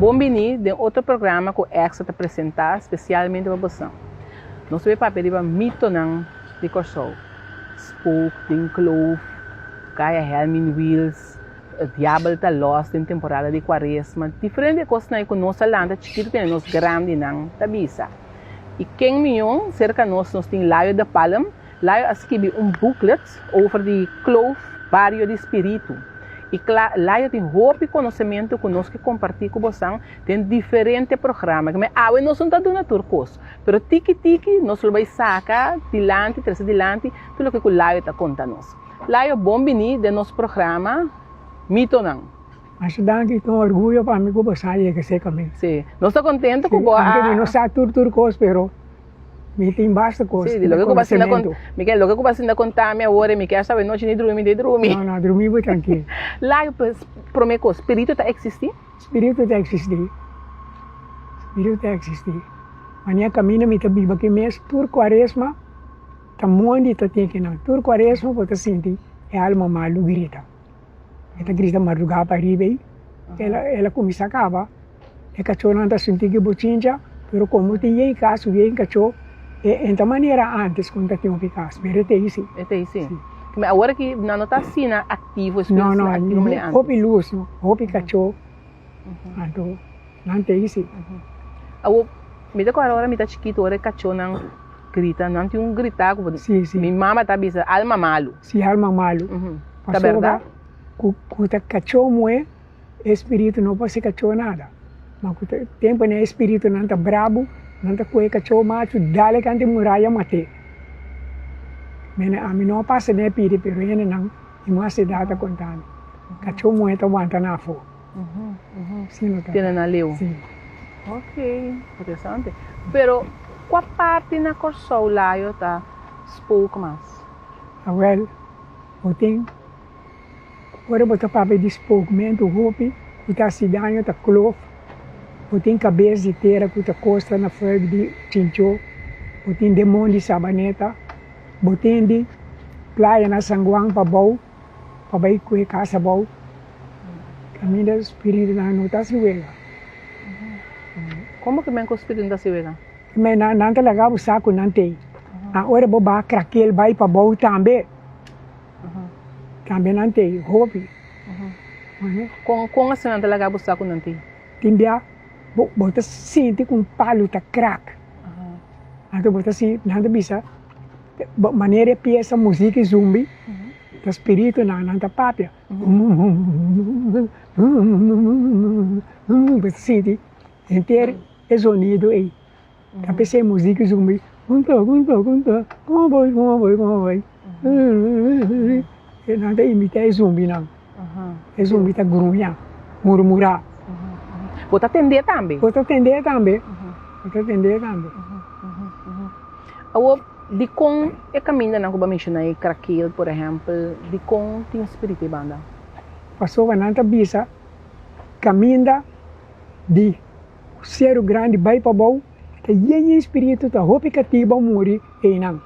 Bon bini den otro programa ku Extra ta presentá spesialmente pa boso. Nos ta bay papia riba mitonan di Kòrsou. Spook den kloof, Kaya Helmin Wiels, Diabel ta lòs den temporada di kuaresma. Diferente kosnan ku nos a lanta chikitu tene nos grandinan ta bisa. I ken mion serka nos nos tin Layo de Palm. Layo a skibi un booklet over di kloof bario di spiritu. I kla Layo tin hopi konosementu ku nos ke kompartí ku bosan den diferente programa. Keme awe nos no ta duna tur kos, pero tiki tiki nos lo bai saka dilanti, trese dilanti tur loke ku Layo ta konta nos. Layo bon bini den nos programa Mitonan. Masha danki, ta un orguyo pa mi ku bo sa yega serka mi. Sí, nos ta kontento ku bo a. Anke mi no sa tur tur kos, pero mi tin basta kos Sí, di loke ku bo a sinta kon, mi ke loke ku bo a sinta konta mi awor e mi ke hasta awenochi ni drumi ni drumi. No, no, drumi bo trankil. Layo, pues, prome kos, spiritu ta eksistí? Spiritu ta eksistí, spiritu ta eksistí. Manera kaminda mi ta biba aki mes, tur kuaresma ta mondi ta tin kinan, tur kuaresma bo ta sinti e alma malu grita. E ta grita mardugá pa riba ei. El a el a kuminsá kaba. E kachónan ta sinti ki bochincha, pero komo tin yen kas, yen kachó, e e ta manera ántes ku ta tin hopi kas, pero e ta ei si. E ta ei si. Ma awor aki nan no ta asina aktivo, e No, no, aktivo manera ántes. Hopi lus, no, hopi kachó, anto nan ta ei si. Awor, mi ta kòrda ora mi ta chikitu, ora e kachónan grita, nan tin un gritá ku mi mama ta bisa alma malu. Si, alma malu. Ta bèrdat? Pasobra ku ta kachó muhé, e spiritu no por hasi kachó nada. Ma ku tempu e spiritunan ta brabu, nan ta kohe kachó machu dal e kanta e muraya mat'é. Mene ami no a pasa den e pidi, pero hendenan di mas edat ta konta mi, kachó muhé ta wanta nan afó. Si no ta. Tene nan leu. Si. Ok, interesante. Pero kua parti na Kòrsou Layo ta spook mas? Awel, bo tin, ora bo ta papia di spookmentu hopi ku ta hasi daño ta klof, bo tin kabes di tera ku ta kosta na fueg di chinchó, bo tin demon di Sabaneta, bo tin di playa na San Juan pa bou, pa bai kue kas abou, kaminda spiritunan no ta hasi wega. Komo ku men ku spiritu no ta hasi wega? Men nan ta laga bo sa ku nan tei. A ora bo baha krakel bai pa bou tambe. Tambe nan tei hopi. Kon kon asina nan ta laga bo sa ku nan tei? Tin bia bo bo ta sinti ku un palu ta krak. Anto bo ta sinti nan ta bisa manera e piesa musiki zumbi ta spiritunan nan ta papia. Bo ta sinti henter e zonido ei. Ta p'esei muzik zumbi Nan ta imita e zumbinan. E zumbi ta gruña, murmurá. Bo ta tend'é tambe? Bo ta tend'é tambe. Bo ta tend'é tambe. Awor, dikon e kamindanan ku bo a menshoná ei, Krakeel por ehèmpel, dikon tin spiritu ei banda? Pasobra nan ta bisa kaminda di Seru grandi bai pa bou, ta yen yen spiritu ta hopi katiba muri einan.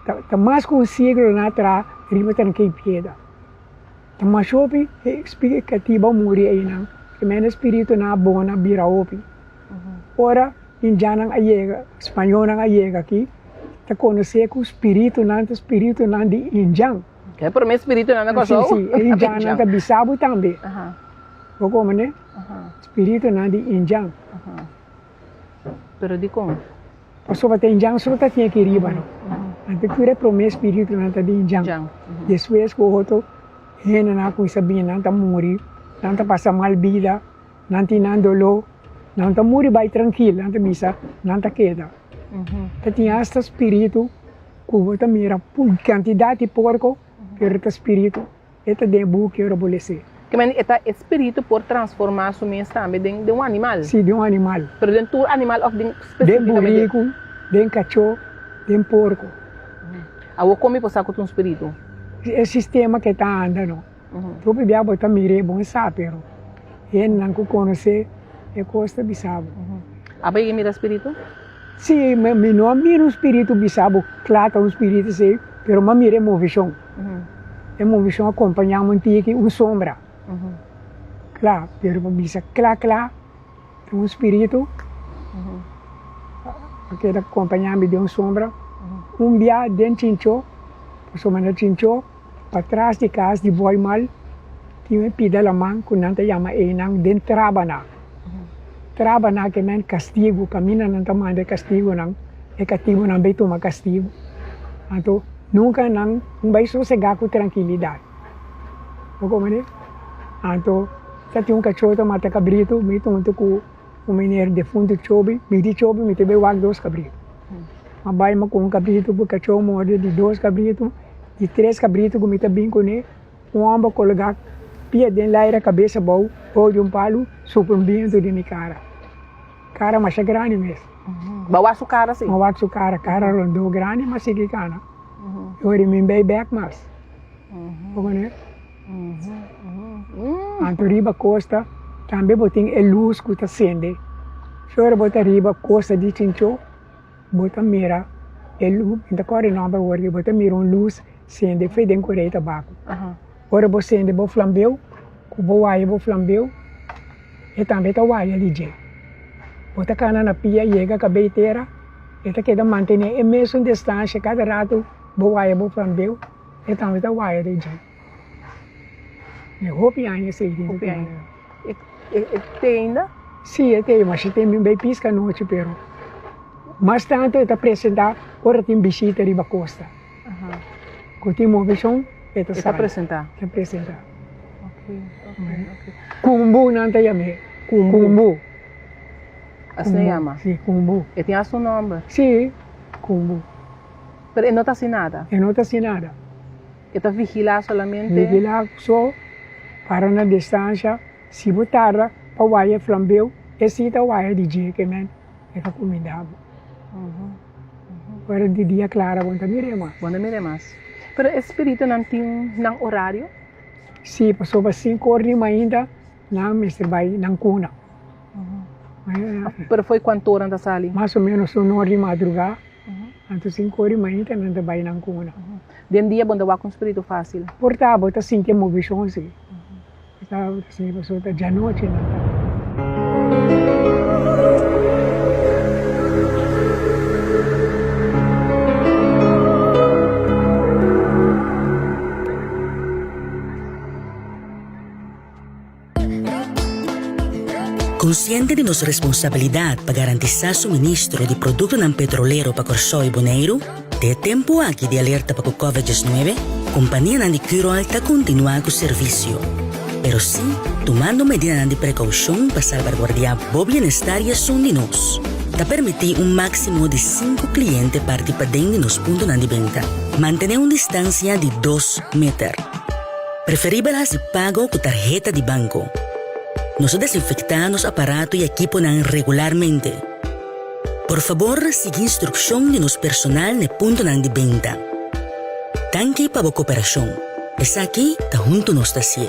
Ta mas ku un siglo nan a traha riba Tranquei Piedra. Ta mas hopi katiba muri einan, ke mende spiritunan a bona bira hopi. Ora indjannan a yega, spañolnan a yega aki, ta konosé ku spiritunan ta spiritunan di indjan. E promé spiritunan na Kòrsou? Si, si, e indjannan ta bisa bo tambe. Bo komprende? Spiritunan di indjan. Pero dikon? Pasobra ta indjan so ta tin aki riba no. Anto tur e promé spiritunan ta di indjan. Despues ku otro hendenan a kuminsá bini nan ta muri, nan ta pasa mal bida, nan tin nan doló, nan ta muri bai trankil, nan ta bisa nan ta keda. Ta tin asta spiritu ku bo ta mira kantidat di porko pero ta spiritu. E ta den buki ora bo les'é. Ke men e ta e spiritu por transformá su mes tambe den den un animal. Sí, den un animal. Pero den tur animal òf den Den spesífikamente? buriku, den kachó, den porko. Awor kon mi por sa ku ta un spiritu? E sistema ke ta anda no. Hopi bia bo ta mir'é bon sa pero hendenan ku konosé e kos ta bisa bo. Abo yega mira spiritu? Sí, mi no a mira un spiritu bisa bo kla ta un spiritu esei, pero mi a mira e movishon. E movishon a kompañá mi un tiki, un sombra. Kla, pero pa bisa kla kla, Un spiritu a keda kompañá mi den un sombra. Un bia den Chinchó, pasobra na Chinchó, patras di kas di Boimal, tin un pida laman ku nan ta yama einan den Trabana. Trabana ke men kastigu, kaminda nan ta manda e kastigunan, e katibunan bai tuma kastigu. Anto nunka nan no bai sosegá ku trankilidat. Bo komprende? Anto ta tin un kachó ta mata kabritu, mi tonto ku un meneer defuntu Chobi, mi di Chobi mi ta bai wak dos kabritu. Mi a bai mi ku un kabritu ku kachó morde di dos kabritu, di tres kabritu ku mi ta bin kuné, un hòmber kologá pia den laira kabes abou, bou di un palu, supra un bientu den mi kara. Kara masha grandi mes. Bo a wak su kara si? Mi a wak su kara, kara rondó grandi, mi a sigui kana. E ora mi bai bèk mas. Bo koné? Anto riba kosta tambe bo tin e lus ku ta sende. Si ora bo ta riba kosta di Chinchó, bo ta mira e lus, mi ta kòrda e nòmber awor, bo ta mira un lus sende fe den Korei Tabaku. Ora bo sende bo flambeu, ku bo waya bo flambeu, e tambe ta waya di dje. Bo ta kana na pia yega kabei tera, e ta keda mantené e mesun distansha kada ratu bo waya bo flambeu. E tambe ta waya den dje. E hopi aña esei den Hopi aña. E e te ainda? Si e te, mas e te bin bay pisca anochi pero mas tanto e ta presenta ora tin bishita riba costa. Cu tin movecion e ta E ta sali. presenta. E ta presenta. Ok, ok, ok. Cumbu nan ta yam'e. Cumbu. Cumbu. Asina e yama? Si, cumbu. E tin hasta un nomber? Si, cumbu. Pero e no ta hasi nada. E no ta hasi nada. E ta vigilá solamente. Vigilá so, para na distansha. Si bo tarda pa waya e flambeu, e si ta waya di dje ke men e ta kumindá bo. Ora di dia klara bo no ta mir'é mas. Bo no ta mir'é mas. Pero e spiritunan tin nan orario? Si, pasobra sinku or di mainta nan mester bai nan kuna. Pero fo'i kuantu ora nan ta sali? Mas o menos un or di madrugá. Anto sin kori mainta nan ta bai nan kuna. Den dia bo no ta wak un spiritu fácil. Por ta bo ta sinti e movishon si. Por ta bo ta sinti pasobra ta djanochi nan ta. Konsiente di nos responsabilidat pa garantisá suministro di produktonan petrolero pa Kòrsou i Boneiru, den e tempu aki di alerta pa ku Covid diesnuebe, kompanianan di Curoil ta kontinuá ku servisio, pero sí tumando medidanan di prekoushon pa salbarguardiá bo bienestar i esun di nos. Ta permití un máksimo di sinku kliente parti paden di nos puntonan di benta. Mantené un distansia di dos meter. Preferibel hasi pago ku tarheta di banko. Nos ta desinfektá nos aparato i ekiponan regularmente. Por fabor sigui instrukshon di nos personal n'e puntonan di benta. Danki pa bo koperashon. Esaki ta huntu nos ta hasié.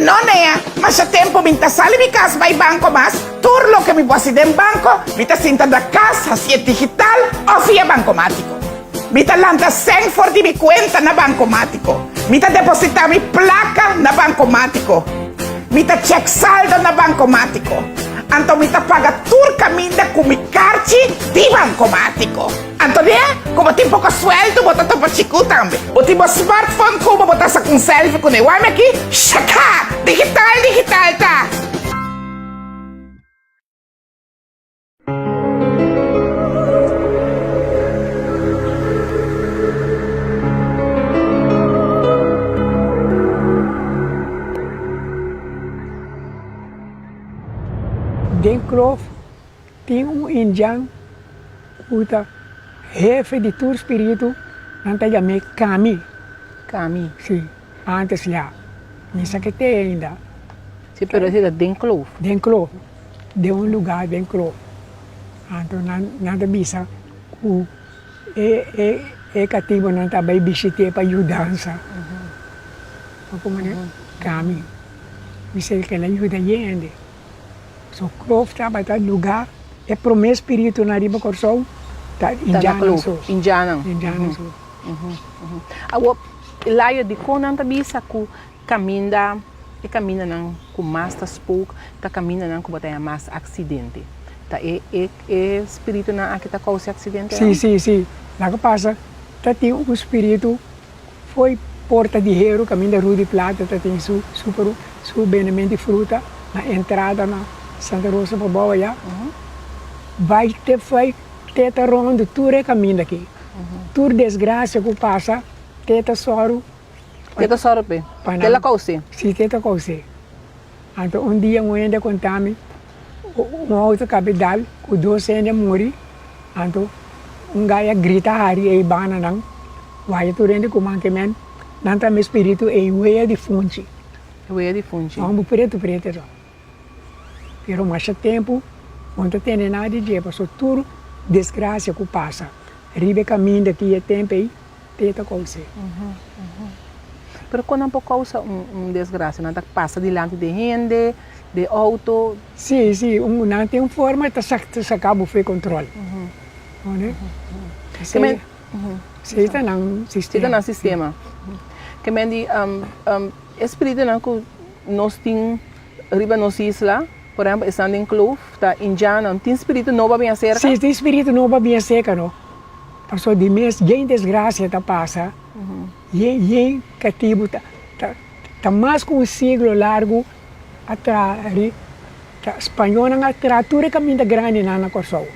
No nea, masha tempu mi ta sali mi kas bai banko mas, tur loke mi por hasi den banko, mi ta sinta na kas hasié digital òf via bankomátiko. Mi ta lanta sèn for di mi kuenta na bankomátiko, mi ta depositá mi plaka na bankomátiko, mi ta chèk saldo na bankomátiko, anto mi ta paga tur kaminda ku mi karchi di bankomátiko. Antonia, ku bo tin poko sueldo bo ta topa chiku tambe. Bo tin bo smartphone ku bo, bo ta saka un selfie kuné. Wak mi aki, shaka! Digital, digital ta! Den klof Tin un indian ku ta hefe di tur spiritu, nan ta yam'é Kami. Kami. Si, antes ya. Mi sa ke te ainda. Si, pero esei ta den kloof. Den kloof, den un lugá den kloof. Anto nan nan ta bisa ku e e e katibunan ta bai bishit'é pa yudansa. Bo komo Kami. Mi sa ke el a yuda yende. So kloof tabata lugar e prome spiritunan riba Kòrsou ta indianan so. Indianan. Indianan so. Awor, Layo, dikon nan ta bisa ku Kaminda, e kamindanan ku mas ta spook ta kamindanan ku bo ta haña mas aksidente. Ta e e e spiritunan aki ta kousa e aksidentenan? Sí, sí, sí. Laga pasa ta tin un spiritu fo'i Porta di Heru kaminda Rudy Plata ta tin su su su bendement di fruta na entrada na Santa Rosa pa bou ayá. Bai te fo'i te ta rondu tur e kaminda aki. Tur desgrasia ku pasa te ta sòru. Te ta sòru p'e. Te la kous'é. Sí, te ta kous'é. Anto un dia un hende a konta mi, un outo kabe dal ku dos hende a muri, anto un gai a grita hari ei bananan, waya tur hende ku manke men, nan ta mi spiritu ei wea di funchi. Wea di funchi. Hòmber pretu pretu to. Pero masha tempu bo no ta tende nada di dje, pasobra tur desgrasia ku pasa riba e kaminda ki e tempu ei, Te ta kous'é. Pero kon nan por kousa un desgrasia? Nan ta pasa dilanti di hende, di outo? Sí, sí, nan tin un forma ta saka bo fo'i kontrol. Sí ta nan sistema. Sí ta nan sistema. Ke men di e spiritunan ku nos tin riba nos isla, por ehempel esnan den kloof, ta indiannan, tin spiritu nobo a bin aserka? Sí, tin spiritu nobo a bin aserka no. Pasobra di mes yen desgracia ta pasa, yen yen katibu ta ta ta mas ku un siglo largu a traha ri ta spañolnan a traha tur e kaminda grandinan na Kòrsou.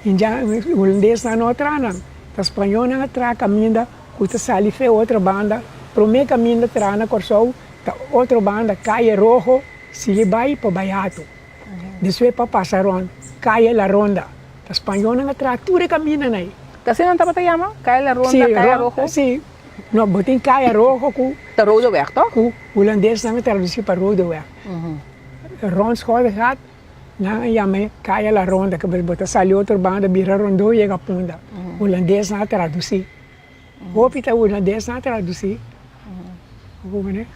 Indian hulandesnan no a traha nan, ta spañolnan a traha kaminda ku ta sali fe otro banda, promé kaminda traha na Kòrsou ta otro banda Calle Rojo sigui bai pa bai Hato. Despues pa pasa rond Calle La Ronda. Ta spañolnan a traha tur e kamindanan ei. Ta asina nan tabata yama? Calle La Ronda, Calle Rojo? Sí, no, bo tin Calle Rojo ku. Ta Rodeweg, toch? Ku hulandesnan a tradusi pa Rodeweg. Rond Schottegat nan a yama e Calle La Ronda, ke bo ta sali otro banda bira rondó yega Punda. Hulandesnan a tradusi. Hopi ta hulandesnan a tradusi. Bo mane?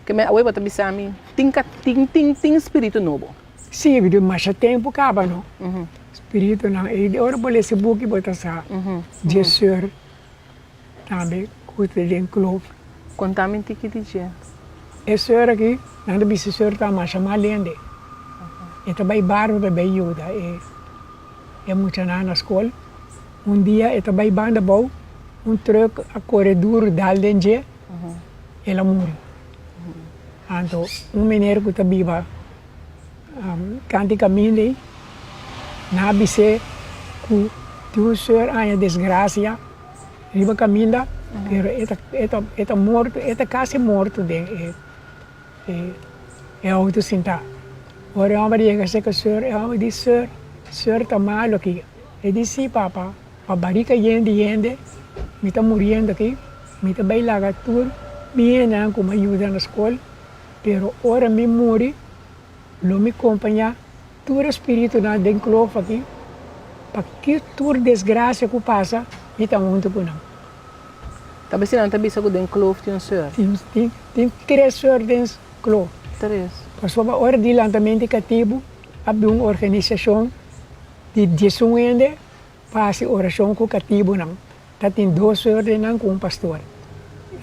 Ke men awe bo ta bisa mi tin ka tin tin tin spiritu nobo. Sí, di masha tempu kaba no. Spiritunan ei di ora bo lesa e buki bo ta sa dje seur tambe ku ta den kloof. Konta mi tiki di dje. E seur aki nan ta bisa e seur ta masha mal hende. E ta bai barrio pa bai yuda e e muchanan na skol. Un dia e ta bai banda abou un trùk a kore duru dal den dje. El a muri. Anto un meneer ku ta biba kanti kaminda ei, nan a bis'é ku tin un seur haña desgrasia riba kaminda, pero e ta e ta e ta morto, e ta kasi morto den e e outo sintá. Ora e hòmber yega serka seur, e hòmber di, Seur, seur ta malu aki. E di, Sí, papa. Pa barika yen di hende, mi ta muriendo aki, mi ta bai laga tur mi hendenan ku mi a yuda na skol, pero ora mi muri, lo mi kompañá tur e spiritunan den klof aki, pa ki tur desgrasia ku pasa, mi ta huntu ku nan. Ta besi nan ta bisa ku den klof tin un seur? Tin, tin tres seur den klof. Tres. Pasobra ora di lantamentu di katibu a bin un organisashon di diesun hende. Pa hasi orashon ku katibunan, ta tin dos ordennan ku un pastor.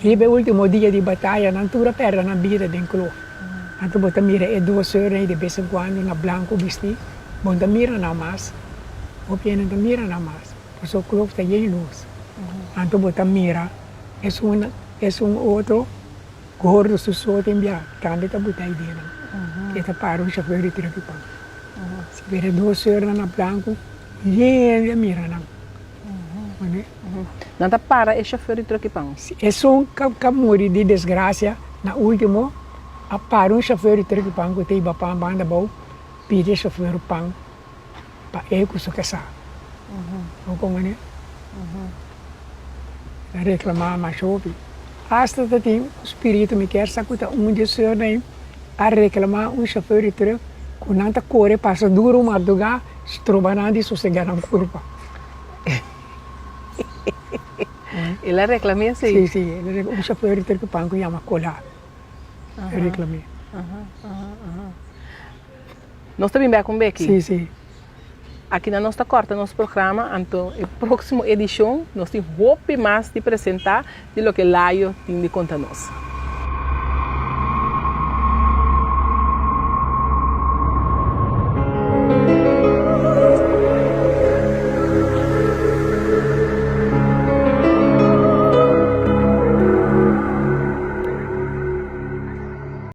Riba e ultimo dia di bataya, nan tur a pèrdè nan bida den kloof. Anto bo ta mira e dos orden ei de bes en kuando na blanku bistí, bo no ta mira nan mas. Hopi hende no ta mira nan mas, pasobra kloof ta yen lus. Anto bo ta mira esun esun otro gordo su so tin bia, tambe ta buta ei den nan. E ta para un shofèr di trèk di pan. Si bira dos seurnan na blanku, yen a mira nan. Nan ta para e shofèr di tròki pan. Si esun ka muri di desgrasia, na ultimo a para un shofèr di tròki pan ku ta hiba pan banda abou, pidi e shofèr pan pa e ku su kasá. Bo komprende? Ta reklamá masha hopi. Asta ta tin un spiritu, mi kier sa ku ta un di e seurnan ei. A reclama un chofer di truck cu nan ta core pasa duro marduga stroba nan di sosega nan curpa. El a reclama esey? Si, si, el a reclama. Un chofer di truck pan cu yama Cola a reclama. Nos ta bin bek un beki? Si, si. Akinan nos ta kòrta nos programa, anto e próksimo edishon nos tin hopi mas di presentá di loke Layo tin di konta nos.